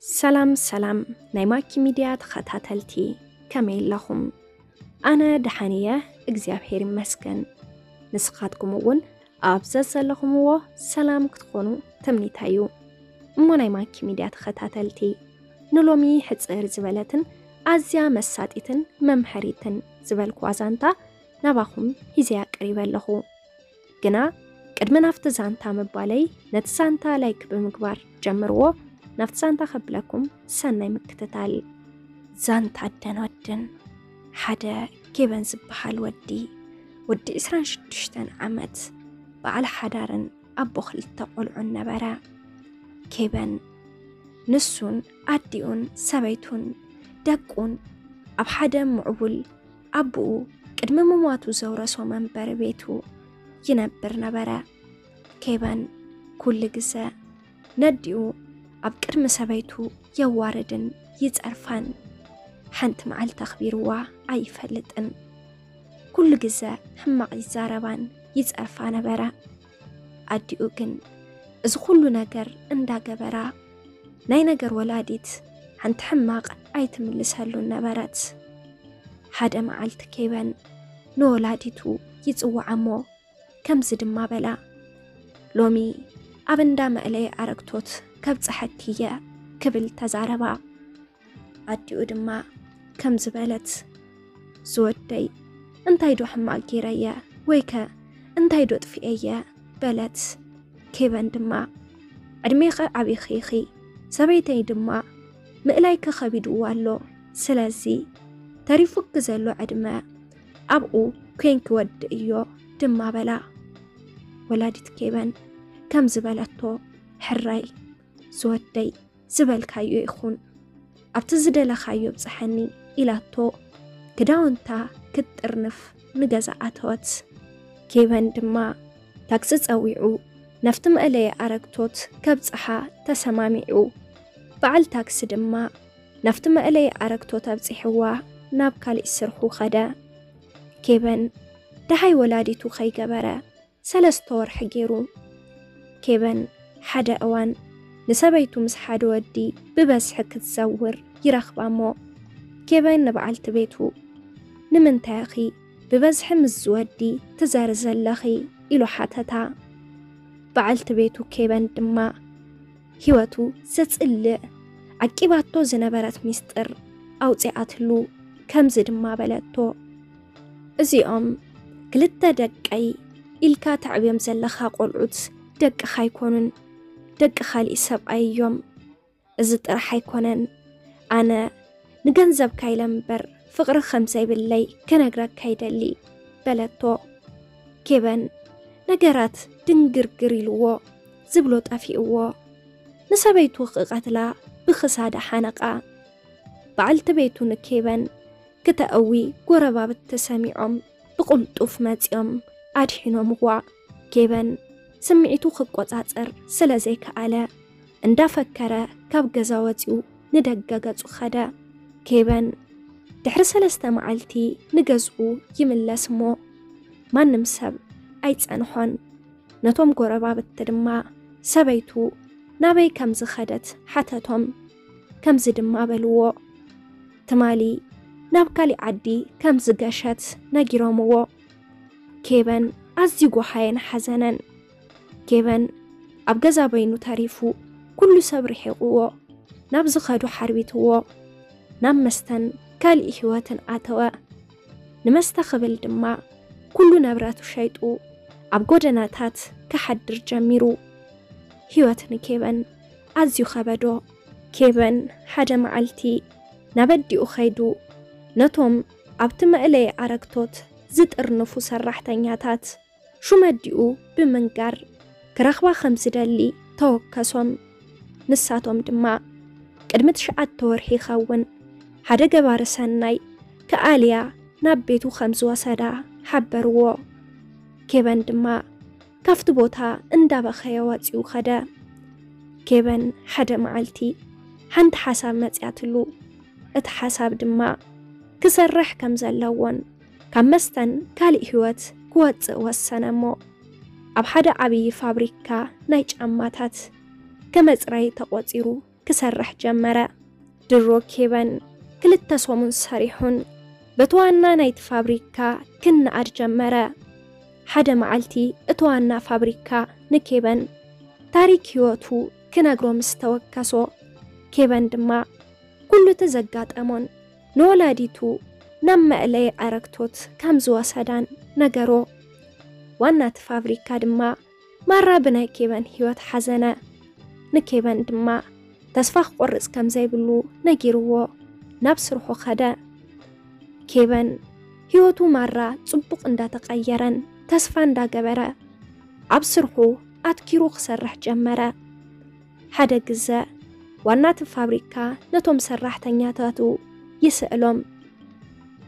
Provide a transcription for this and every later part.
ሰላም ሰላም ናይ ማኪ ሚድያ ተኸታተልቲ፣ ከመይ ኣለኹም? ኣነ ደሓን እየ፣ እግዚኣብሔር ይመስገን። ንስኻትኩም እውን ኣብ ዘዘለኹምዎ ሰላም ክትኾኑ ትምኒተይ እዩ። እሞ ናይ ማኪ ሚድያ ተኸታተልቲ፣ ንሎሚ ሕጽር ዝበለትን ኣዝያ መሳጢትን መምሀሪትን ዝበልኩዋ ዛንታ ናባኹም ሂዘያ ቀሪበ ኣለኹ። ግና ቅድሚ ናብቲ ዛንታ ምባለይ፣ ነቲ ዛንታ ላይክ ብምግባር ጀምርዎ። ናብቲ ዛንታ ከብለኩም ሰናይ ምክትታል። ዛንታ ኣደን ወድን። ሓደ ኬበን ዝበሃል ወዲ፣ ወዲ ዕስራን ሽዱሽተን ዓመት፣ በዓል ሓዳርን ኣቦ ክልተ ቆልዑን ነበረ። ኬበን ንሱን ኣዲኡን ሰበይቱን ደቁን ኣብ ሓደ ምዕቡል ኣቦኡ ቅድሚ ምሟቱ ዘውረሶ መንበሪ ቤቱ ይነብር ነበረ። ኬበን ኩሉ ግዘ ነዲኡ ኣብ ቅድሚ ሰበይቱ የዋርድን ይጸርፋን። ሓንቲ መዓልቲ ኣኽቢርዋ ኣይፈልጥን። ኩሉ ግዘ ሕማቕ ይዛረባን ይጸርፋ ነበረ። ኣዲኡ ግን እዚ ኩሉ ነገር እንዳገበራ፣ ናይ ነገር ወላዲት ሓንቲ ሕማቕ ኣይትምልሰሉን ነበረት። ሓደ መዓልቲ ኬበን ንወላዲቱ ይጽውዓ እሞ ከምዚ ድማ በላ፣ "ሎሚ ኣብ እንዳ መእለየ ኣረግቶት ከብጽሐኪ እየ" ክብል ተዛረባ። ኣዲኡ ድማ ከምዚ በለት፣ "ዝወደይ፣ እንታይ ዶ ሕማቕ ገይረየ? ወይከ እንታይ ዶ ጥፊኤየ?" በለት። ኬበን ድማ፣ "ዕድሜኸ ዓቢኺ ኢኺ፣ ሰበይተይ ድማ ምእላይከ ከቢድዋ ኣሎ። ስለዚ ተሪፉኪ ዘሎ ዕድመ ኣብኡ ኮንኪ ወድእዮ" ድማ በላ። ወላዲት ኬበን ከምዚ በለቶ፣ "ሕራይ ዝወደይ፣ ዝበልካዮ ይኹን፣ ኣብቲ ዝደለኻዮ ብጽሐኒ" ኢላቶ፣ ክዳውንታ ክትጥርንፍ ንገዛ ኣተወት። ኬበን ድማ ታክሲ ጸዊዑ ናብቲ መእለየ ኣረግቶት ከብጽሓ ተሰማሚዑ። በዓል ታክሲ ድማ ናብቲ መእለየ ኣረግቶት ኣብጺሕዋ ናብ ካሊእ ስርሑ ኸደ። ኬበን ደሃይ ወላዲቱ ከይገበረ ሰለስተ ወርሒ ገይሩ። ኬበን ሓደ እዋን ንሰበይቱ ምስ ሓደ ወዲ ብበዝሒ ክትዘውር ይረኽባ እሞ፣ ኬበን ንበዓልቲ ቤቱ፣ "ንምንታይ ኢኺ ብበዝሒ ምስዚ ወዲ ትዘሪ ዘለኺ?" ኢሉ ሓተታ። በዓልቲ ቤቱ ኬበን ድማ ህይወቱ ዘጽልእ፣ ዓቂባቶ ዝነበረት ሚስጥር ኣውጺኣትሉ፣ ከምዚ ድማ በለቶ፣ "እዚኦም ክልተ ደቀይ ኢልካ ተዕብዮም ዘለኻ ቆልዑት ደቅኻ ኣይኮኑን፣ ደቂ ካሊእ ሰብኣይ እዮም። እዚ ጥራሕ ኣይኮነን፣ ኣነ ንገንዘብካ ኢለ እምበር ፍቕሪ ከም ዘይብለይ ክነግረካ ይደሊ" በለቶ። ኬበን ነገራት ድንግርግር ኢልዎ፣ ዝብሎ ጠፊእዎ። ንሰበይቱ ክቐትላ ብኽሳዳ ሓነቓ። በዓልቲ ቤቱ ንኬበን ክተእዊ ጎረባብቲ ሰሚዖም ብቕልጡፍ መጺኦም ኣድሒኖምዋ። ኬበን ስምዒቱ ክቆጻጸር ስለ ዘይከኣለ እንዳፈከረ ካብ ገዛ ወጺኡ ንደገ ገጹ ኸደ። ኬበን ድሕሪ ሰለስተ መዓልቲ ንገዝኡ ይምለስ እሞ ማንም ሰብ ኣይጸንሖን። ነቶም ጎረባብቲ ድማ ሰበይቱ ናበይ ከም ዝኸደት ሓተቶም። ከምዚ ድማ በልዎ፣ "ትማሊ ናብ ካሊእ ዓዲ ከም ዝገሸት ነጊሮምዎ።" ኬበን ኣዝዩ ጎሃየን ሓዘነን። ኬበን ኣብ ገዛ በይኑ ተሪፉ፣ ኩሉ ሰብ ርሒቕዎ፣ ናብ ዝኸዱ ሓርቢትዎ፣ ናብ መስተን ካልእ ህይወትን ኣተወ። ንመስተ ክብል ድማ ኩሉ ንብረቱ ሸይጡ ኣብ ጎደናታት ክሓድር ጀሚሩ። ህይወት ንኬበን ኣዝዩ ከበዶ። ኬበን ሓደ መዓልቲ ናብ ኣዲኡ ኸይዱ፣ ነቶም ኣብቲ መእለዪ ኣረግቶት ዝጥርንፉ ሰራሕተኛታት ሹም ኣዲኡ ብምንጋር ክረኽባ ከም ዝደሊ ተወከሶም። ንሳቶም ድማ፣ ቅድሚ ትሽዓተ ወርሒ ይኸውን ሓደ ገባሪ ሰናይ ክኣልያ ናብ ቤቱ ከም ዝወሰዳ ሓበርዎ። ኬበን ድማ ካብቲ ቦታ እንዳበኸየ ወጺኡ ኸደ። ኬበን ሓደ መዓልቲ ሓንቲ ሓሳብ መጺኣትሉ። እቲ ሓሳብ ድማ ክሰርሕ ከም ዘለዎን ካብ መስተን ካልእ ህይወት ክወጽእ ወሰነ እሞ፣ ኣብ ሓደ ዓብዪ ፋብሪካ ናይ ጫማታት ከመጽራይ ተቖጺሩ ክሰርሕ ጀመረ። ድሮ ኬበን ክልተ ሰሙን ሰሪሑን በቲ ዋና ናይቲ ፋብሪካ ክነኣድ ጀመረ። ሓደ መዓልቲ እቲ ዋና ፋብሪካ ንኬበን ታሪክ ህይወቱ ክነግሮ ምስ ተወከሶ፣ ኬበን ድማ ኩሉ እቲ ዘጋጠሞን ንወላዲቱ ናብ መእለይ ኣረግቶት ከም ዝወሰዳን ነገሮ። ዋና እቲ ፋብሪካ ድማ ማራ ብናይ ኬበን ህይወት ሓዘነ። ንኬበን ድማ ተስፋ ክቆርጽ ከም ዘይብሉ ነጊርዎ ናብ ስርሑ ኸደ። ኬበን ህይወቱ ማራ ጽቡቕ እንዳተቐየረን ተስፋ እንዳገበረ ኣብ ስርሑ ኣትኪሩ ክሰርሕ ጀመረ። ሓደ ግዘ ዋና እቲ ፋብሪካ ነቶም ሰራሕተኛታቱ ይስእሎም።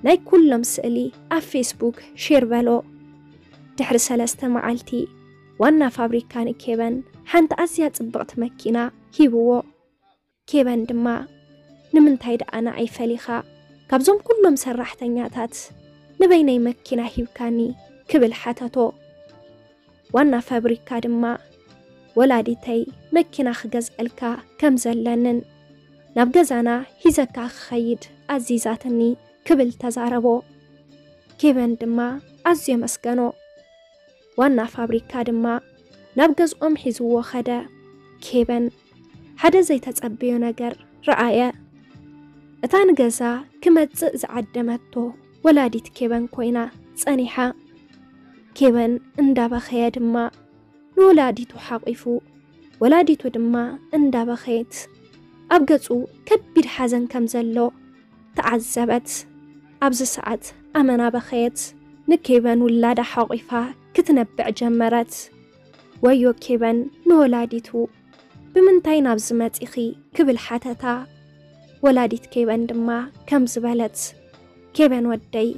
ናይ ኩሎም ስእሊ ኣብ ፌስቡክ ሼር በሎ። ድሕሪ ሰለስተ መዓልቲ ዋና ፋብሪካ ንኬበን ሓንቲ ኣዝያ ጽብቕቲ መኪና ሂብዎ። ኬበን ድማ፣ "ንምንታይ ደኣ ንዓይ ፈሊኻ? ካብዞም ኩሎም ሰራሕተኛታት ንበይነይ መኪና ሂብካኒ?" ክብል ሓተቶ። ዋና ፋብሪካ ድማ፣ "ወላዲተይ መኪና ክገዝኣልካ ከም ዘለንን ናብ ገዛና ሂዘካ ክኸይድ ኣዚዛትኒ" ክብል ተዛረቦ። ኬበን ድማ ኣዝዩ ኣመስገኖ። ዋና ፋብሪካ ድማ ናብ ገዝኦም ሒዝዎ ኸደ። ኬበን ሓደ ዘይተጸበዮ ነገር ረኣየ። እታ ንገዛ ክመጽእ ዝዓደመቶ ወላዲት ኬበን ኮይና ጸኒሓ። ኬበን እንዳበኸየ ድማ ንወላዲቱ ሓቒፉ፣ ወላዲቱ ድማ እንዳበኸየት ኣብ ገጹ ከቢድ ሓዘን ከም ዘሎ ተዓዘበት። ኣብዚ ሰዓት ኣመና በኸየት። ንኬበን ውላዳ ሓቒፋ ክትነብዕ ጀመረት። "ወዮ ኬበን ንወላዲቱ፣ ብምንታይ ናብዚ መጺኺ?" ክብል ሓተታ። ወላዲት ኬበን ድማ ከምዚ በለት፣ "ኬበን ወደይ፣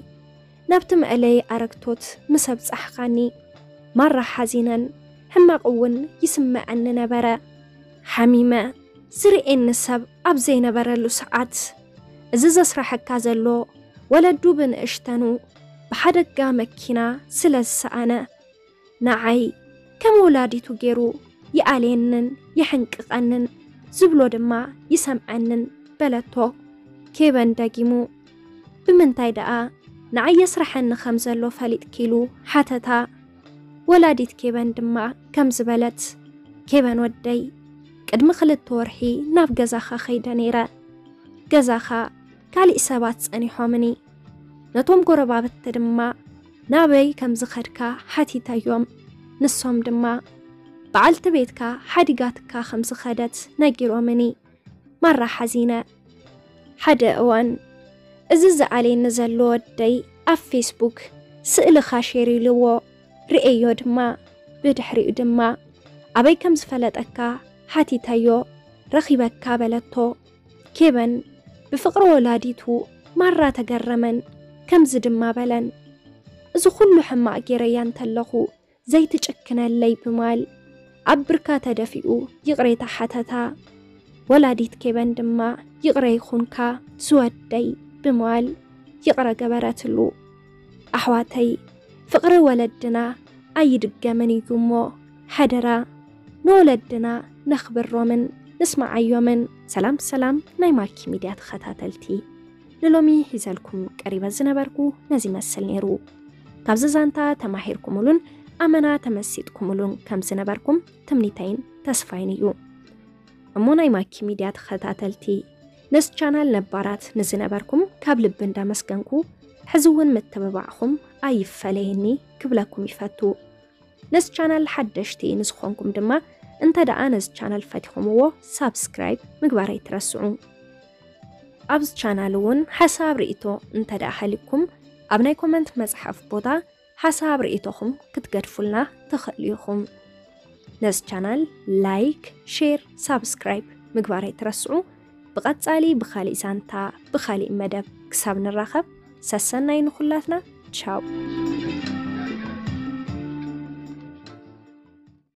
ናብቲ መእለይ ኣረግቶት ምስ ኣብጻሕኻኒ ማራ ሓዚነን ሕማቕ እውን ይስምዐኒ ነበረ። ሓሚመ ዝርእየኒ ሰብ ኣብ ዘይነበረሉ ሰዓት፣ እዚ ዘስራሐካ ዘሎ ወለዱ ብንእሽተኑ ብሓደጋ መኪና ስለ ዝሰኣነ፣ ንዓይ ከም ወላዲቱ ገይሩ ይኣልየንን ይሕንቅቐንን ዝብሎ ድማ ይሰምዐንን" በለቶ። ኬበን ደጊሙ፣ "ብምንታይ ደኣ ንዓይ የስርሐኒ ከም ዘሎ ፈሊጥኪ?" ኢሉ ሓተታ። ወላዲት ኬበን ድማ ከምዚ በለት፣ "ኬበን ወደይ፣ ቅድሚ ክልተ ወርሒ ናብ ገዛኻ ከይደ ነይረ። ገዛኻ ካሊእ ሰባት ጸኒሖምኒ። ነቶም ጎረባብቲ ድማ ናበይ ከም ዝኸድካ ሓቲተዮም። ንሶም ድማ በዓልቲ ቤትካ ሓዲጋትካ ከም ዝኸደት ነጊሮምኒ። ማራ ሓዚነ። ሓደ እዋን እዚ ዝኣልየኒ ዘሎ ወደይ ኣብ ፌስቡክ ስእልኻ ሼር ኢልዎ ርእየዮ ድማ፣ ብድሕሪኡ ድማ ኣበይ ከም ዝፈለጠካ ሓቲተዮ፣ ረኺበካ በለቶ። ኬበን ብፍቕሪ ወላዲቱ ማራ ተገረመን፣ ከምዚ ድማ በለን፣ "እዚ ኩሉ ሕማቕ ገይረያ እንተለኹ ዘይትጭክነለይ?" ብማል ኣብ ብርካ ተደፊኡ ይቕሬታ ሓተታ። ወላዲት ኬበን ድማ፣ "ይቕረ ይኹንካ ዝወደይ" ብማል ይቕረ ገበረትሉ። ኣሕዋተይ፣ ፍቕሪ ወለድና ኣይድገምን እዩ እሞ፣ ሓደራ ንወለድና ነኽብሮምን ንስምዓዮምን። ሰላም ሰላም ናይ ማኪ ሚድያ ተኸታተልቲ፣ ንሎሚ ሒዘልኩም ቀሪበ ዝነበርኩ ነዚ ይመስል ነይሩ። ካብዚ ዛንታ ተማሂርኩምሉን ኣመና ተመሲጥኩምሉን ከም ዝነበርኩም ትምኒተይን ተስፋይን እዩ። እሞ ናይ ማኪ ሚድያ ተኸታተልቲ፣ ነዚ ቻናል ነባራት ንዝነበርኩም ካብ ልቢ እንዳመስገንኩ፣ ሕዚ እውን ምትብባዕኹም ኣይፈለየኒ ክብለኩም ይፈቱ። ነዚ ቻናል ሓደሽቲ ንዝኾንኩም ድማ፣ እንተ ደኣ ነዚ ቻናል ፈቲኹምዎ ሳብስክራይብ ምግባር ኣይትረስዑ። ኣብዚ ቻናል እውን ሓሳብ ርእይቶ እንተ ደኣ ሃልይኩም፣ ኣብ ናይ ኮመንት መጽሓፍ ቦታ ሓሳብ ርእይቶኹም ክትገድፉልና ትኽእሉ ኢኹም። ነዚ ቻናል ላይክ፣ ሼር፣ ሳብስክራይብ ምግባር ኣይትረስዑ። ብቐጻሊ ብኻሊእ ዛንታ፣ ብኻሊእ መደብ ክሳብ ንራኸብ፣ ሰሰናይ ንኹላትና። ቻው።